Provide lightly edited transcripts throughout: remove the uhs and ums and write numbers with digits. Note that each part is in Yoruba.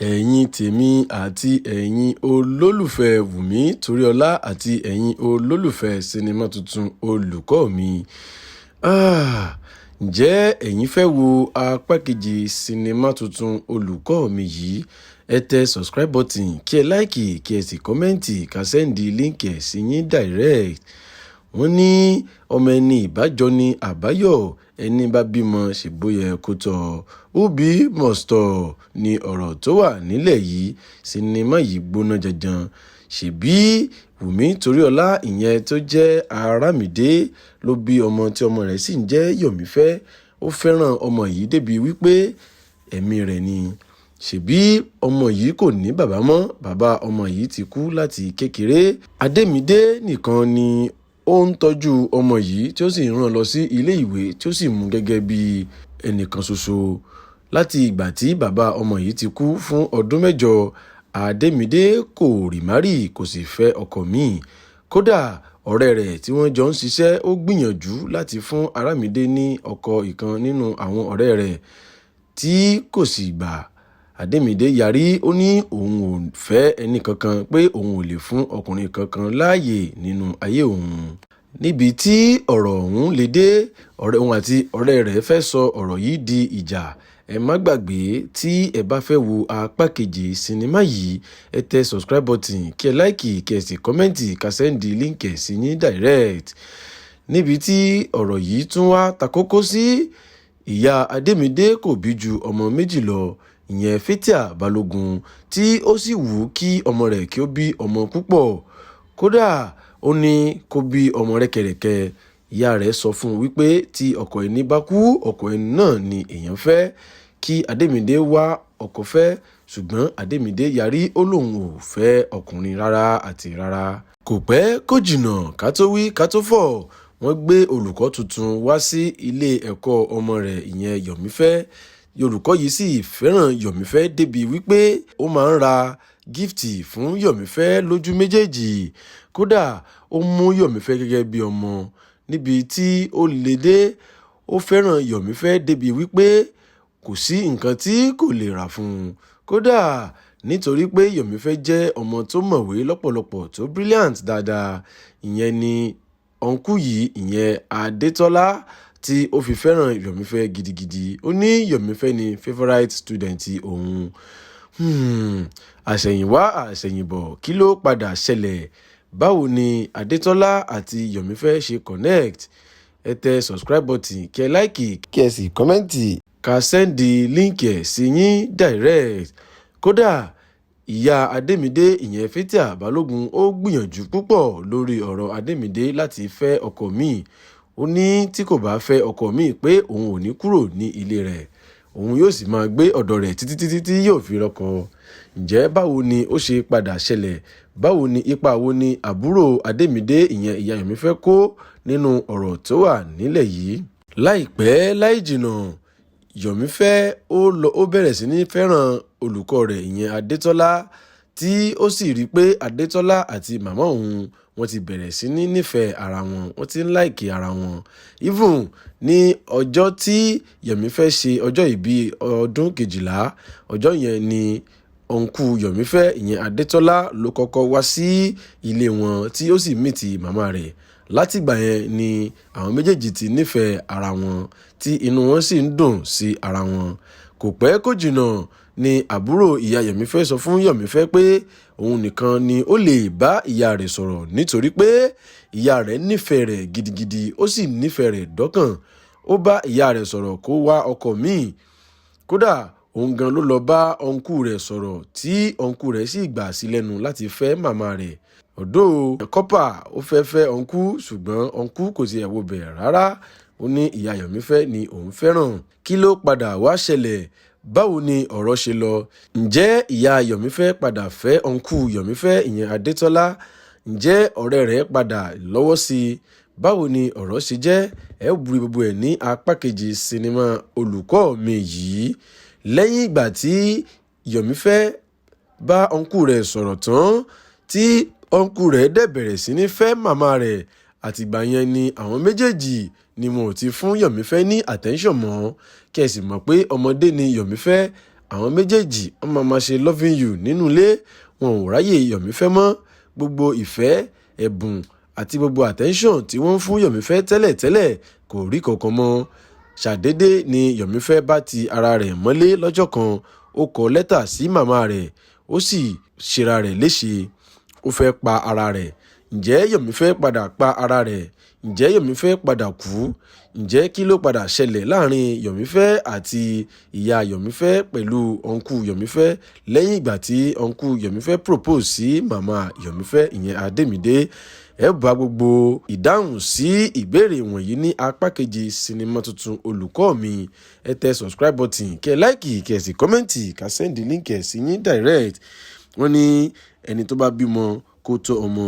Ẹ̀yin tèmi àti ẹ̀yin olólùfẹ́ Wumi Toríọlá àti ẹ̀yin olólùfẹ́ sinimá tuntun Olùkọ́ Mi. Ah, ǹjẹ́ ẹ̀yin fẹ́ wo apá kejì sinimá tuntun Olùkọ́ Mi yìí? Ẹ tẹ subscribe button, kí ẹ like, kí ẹ sì comment, ká send link ẹ̀ sí yín direct. Wọ́n ní ọmọ ẹni ìbàjọ́ ní àbáyọ̀, ẹni bá bímọ ṣèbóyẹ kó tọ́. Ubi must ní ọ̀rọ̀ tó wà nílẹ̀ yìí. Sinimá yìí gbóná janjan. Ṣèbí Wumi Toríọlá, ìyẹn tó jẹ́ Aramide, ló bí ọmọ tí ọmọ rẹ̀ sì ń jẹ́ Yọ̀mífẹ́. Ó fẹ́ràn ọmọ yìí débi wípé ẹ̀mí rẹ̀ ni. Ṣèbí ọmọ yìí kò ní bàbá mọ́, bàbá ọmọ yìí ti kú láti kékeré. Adémídé nìkan ni ó ń tọ́jú ọmọ yìí, tí ó sì ń rán lọ sí ilé ìwé, tí ó sì mú gẹ́gẹ́ bí ẹnìkan ṣoṣo. Láti ìgbà tí bàbá ọmọ yìí ti kú fún ọdún 8, Adémídé kò remarry, kò sì fẹ́ ọkọ míì. Kódà ọ̀rẹ́ rẹ̀ tí wọ́n jọ ń ṣiṣẹ́, ó gbìyànjú láti fún Aramide ní ọkọ ìkan nínú àwọn ọ̀rẹ́ rẹ̀, tí kò sì gbà. Adémídé yarí, ó ní òun ò fẹ́ ẹnì kankan, pé òun ò lè fún ọkùnrin kankan láàyè nínú ayé òun. Níbi tí ọ̀rọ̀ ọ̀hún lè dé, ọ̀rẹ́ òun àti ọ̀rẹ́ rẹ̀ fẹ́ sọ ọ̀rọ̀ yìí di ìjà. Ẹ má gbàgbé, tí ẹ bá fẹ́ wo apá kejì sinimá yìí, ẹ tẹ subscribe button, kí ẹ like, kí ẹ sì comment, ká send link ẹ̀ sí yín direct. Níbi tí ọ̀rọ̀ yìí tún wá takókó sí, ìyá Adémídé kò bí ju ọmọ méjì lọ, ìyẹn Fathia Balogun, tí ó sì wù kí ọmọ rẹ̀ kí ó bí ọmọ púpọ̀. Kódà ó ní kó bí ọmọ rẹ́kẹrẹ̀kẹ. Ìyá rẹ̀ sọ fún un wípé tí ọkọ ẹni bá kú, ọkọ ẹni náà ni èèyàn fẹ́, kí Adémídé wá ọkọ fẹ́. Ṣùgbọ́n Adémídé yarí, ó lóun ò fẹ́ ọkùnrin rárá àti rárá. Kò pẹ́ kò jìnnà, ká tó wí ká tó fọ̀, wọ́n gbé olùkọ́ tuntun wá sí ilé ẹ̀kọ́ ọmọ rẹ̀, ìyẹn Yọ̀mífẹ́. Olùkọ́ yìí sì fẹ́ràn Yọ̀mífẹ́ débi wípé ó máa ń ra gift fún Yọ̀mífẹ́ lójú méjèèjì. Kódà ó mú Yọ̀mífẹ́ gẹ́gẹ́ bí ọmọ. Níbi tí ó lè dé, ó fẹ́ràn Yọ̀mífẹ́ débi wípé kò sí nǹkan tí kò lè rà fún un. Kódà nítorí pé Yọ̀mífẹ́ jẹ́ ọmọ tó mọ̀wé lọ́pọ̀lọpọ̀, tó brilliant dáadáa, ìyẹn ni uncle yìí, ìyẹn Adétọ́lá, tí ó fi fẹ́ràn Yọ̀mífẹ́ gidigidi. Ó ní Yọ̀mífẹ́ ní favourite student òun. Àṣẹ̀yìnwá àṣẹ̀yìnbọ̀, kí ló padà ṣẹlẹ̀? Báwo ni Adétọ́lá àti Yọ̀mífẹ́ ṣe connect? Ẹ tẹ subscribe button, kí ẹ like, kí ẹ sì comment, ká send link ẹ̀ sí yín direct. Kódà ìyá Adémídé, ìyẹn Fathia Balogun, ó gbìyànjú púpọ̀ lórí ọ̀rọ̀ Adémídé láti fẹ́ ọkọ míì. Ó ní tí kò bá fẹ́ ọkọ míì, pé òun ò ní kúrò ní ilé rẹ̀, òun yóò sì máa gbé ọ̀dọ̀ rẹ̀ títí títí tí yóò fi rọ́kọ. Ǹjẹ́ báwo ni ó ṣe padà ṣẹlẹ̀? Báwo ni ipa wo ni àbúrò Adémídé, ìyẹn ìyá Yọ̀mífẹ́, kó nínú ọ̀rọ̀ tó wà nílẹ̀ yìí? Láìpẹ́ láì jìnnà, Yọ̀mífẹ́ ó lọ, ó bẹ̀rẹ̀ sí ní fẹ́ràn olùkọ́ rẹ̀, ìyẹn Adétọ́lá, tí ó sì rí i pé Adétọ́lá àti màmá òun, wọ́n ti bẹ̀rẹ̀ sí ní nífẹ̀ẹ́ ara wọn, wọ́n ti ń like ara wọn. Even ní ọjọ́ tí Yọ̀mífẹ́ ṣe ọjọ́ ìbí ọdún 12, ọjọ́ yẹn ni uncle Yọ̀mífẹ́, ìyẹn Adétọ́lá, ló kọ́kọ́ wá sí ilé wọn, tí ó sì meet màmá rẹ̀. Látìgbà yẹn ni àwọn méjèèjì ti nífẹ̀ẹ́ ara wọn, tí inú wọn sì ń dùn sí ara wọn. Kò pẹ́ kò jìnnà ni àbúrò ìyá Yọ̀mífẹ́ sọ fún Yọ̀mífẹ́ pé òun nìkan ni ó lè bá ìyá rẹ̀ sọ̀rọ̀, nítorí pé ìyá rẹ̀ nífẹ̀ẹ́ rẹ̀ gidigidi, ó sì nífẹ̀ẹ́ rẹ̀ dọ́kàn. Ó bá ìyá rẹ̀ sọ̀rọ̀ kó wá ọkọ míì. Kódà òun gan ló lọ bá uncle rẹ̀ sọ̀rọ̀, tí uncle rẹ̀ sì gbà sí lẹ́nu láti fẹ́ màmá rẹ̀. Ọ̀dọ́ corper, ó fẹ́ fẹ́ uncle, ṣùgbọ́n uncle kò tiẹ̀ wo bẹ̀ rárá. Ó ní ìyá Yọ̀mífẹ́ ni òun fẹ́ràn. Kí ló padà wá ṣẹlẹ̀? Báwo ni ọ̀rọ̀ ṣe lọ? Ǹjẹ́ ìyá Yọ̀mífẹ́ padà fẹ́ uncle Yọ̀mífẹ́, ìyẹn Adétọ́lá? Ǹjẹ́ ọ̀rẹ́ rẹ̀ padà lọ́wọ́ sí i? Báwo ni ọ̀rọ̀ ṣe jẹ́? Ẹ ó bu gbogbo ẹ̀ ní apá kejì sinimá Olùkọ́ Mi yìí. Lẹ́yìn ìgbà tí Yọ̀mífẹ́ bá uncle rẹ̀ sọ̀rọ̀ tán, tí uncle rẹ̀ dẹ̀ bẹ̀rẹ̀ sí ní fẹ́ màmá rẹ̀, àtìgbà yẹn ni àwọn méjèèjì ni wọn ò ti fún Yọ̀mífẹ́ ní attention mọ́. Kí ẹ sì mọ̀ pé ọmọdé ni Yọ̀mífẹ́. Àwọn méjèèjì, wọ́n máa ma ṣe loving you nínú ilé. Wọn ò ráyè Yọ̀mífẹ́ mọ́. Gbogbo ìfẹ́, ẹ̀bùn àti gbogbo attention tí wọ́n ń fún Yọ̀mífẹ́ tẹ́lẹ̀tẹ́lẹ̀, kò rí kankan mọ́. Ṣàdédé ni Yọ̀mífẹ́ bá ti ara rẹ̀ mọ́lé lọ́jọ́ kan. Ó kọ lẹ́tà sí màmá rẹ̀, ó sì ṣera rẹ̀ léṣe. Ó fẹ́ pa ara rẹ̀. Ǹjẹ́ Yọ̀mífẹ́ padà pa ara rẹ̀? Ǹjẹ́ Yọ̀mífẹ́ padà kú? Ǹjẹ́ kí ló padà ṣẹlẹ̀ láàrin Yọ̀mífẹ́ àti ìyá Yọ̀mífẹ́ pẹ̀lú uncle Yọ̀mífẹ́ lẹ́yìn ìgbà tí uncle Yọ̀mífẹ́ propose sí màmá Yọ̀mífẹ́, ìyẹn Adémídé? Ẹ bá gbogbo ìdáhùn sí ìbéèrè wọ̀nyí ní apá kejì sinimá tuntun Olùkọ́ Mi. Ẹ tẹ subscribe button, kẹ́ like, kẹ́ sì comment, ká send link ẹ̀ sí yín direct. Wọ́n ní ẹni tó bá bímọ kó tó ọmọ.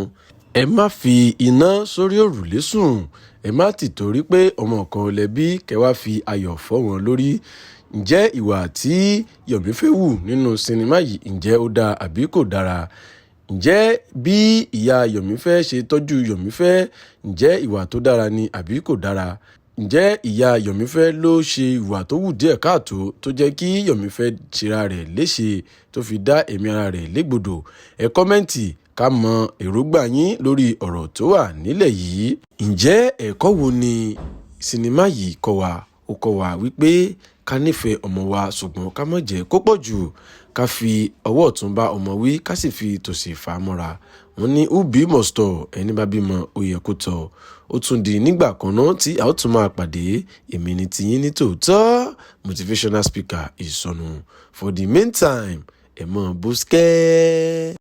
Ẹ má fi iná sórí òrùlé sùn. Ẹ má tì torí pé ọmọ kan lẹ́bí kẹ́ wá fi ayọ̀ fọ́ wọn lórí. Ǹjẹ́ ìwà tí Yọ̀mífẹ́ hù nínú sinimá yìí, ǹjẹ́ ó dáa àbí kò dára? Ǹjẹ́ bí ìyá Yọ̀mífẹ́ ṣe tọ́jú Yọ̀mífẹ́, ǹjẹ́ ìwà tó dára ni àbí kò dára? Ǹjẹ́ ìyá Yọ̀mífẹ́ ló ṣe ìwà tó wù díẹ̀ káàtó tó jẹ́ kí Yọ̀mífẹ́ ṣera rẹ̀ léṣe, tó fi dá ẹ̀mí ara rẹ̀ légbodò? Ẹ comment ká mọ èròǹgbà yín lórí ọ̀rọ̀ tó wà nílẹ̀ yìí. Ǹjẹ́ ẹ̀kọ́ wo ni sinimá yìí kọ́ wa? Ó kọ́ wa wípé ká nífẹ̀ẹ́ ọmọ wa, ṣùgbọ́n ká má jẹ́ kó pọ̀ jù. Ká fi ọwọ́ ọ̀tún bá ọmọ wí, ká sì fi tòsì fà á mọ́ra. Wọ́n ní ubi must tọ́, ẹni bá bímọ, ó yẹ kó tọ́. Ó tún di nígbà kan náà tí a ó tún máa pàdé. Èmi ní tiyín ní tòótọ́, motivational speaker Ìsọnù. For the meantime, ẹ̀ mọ̀ bùskẹ́.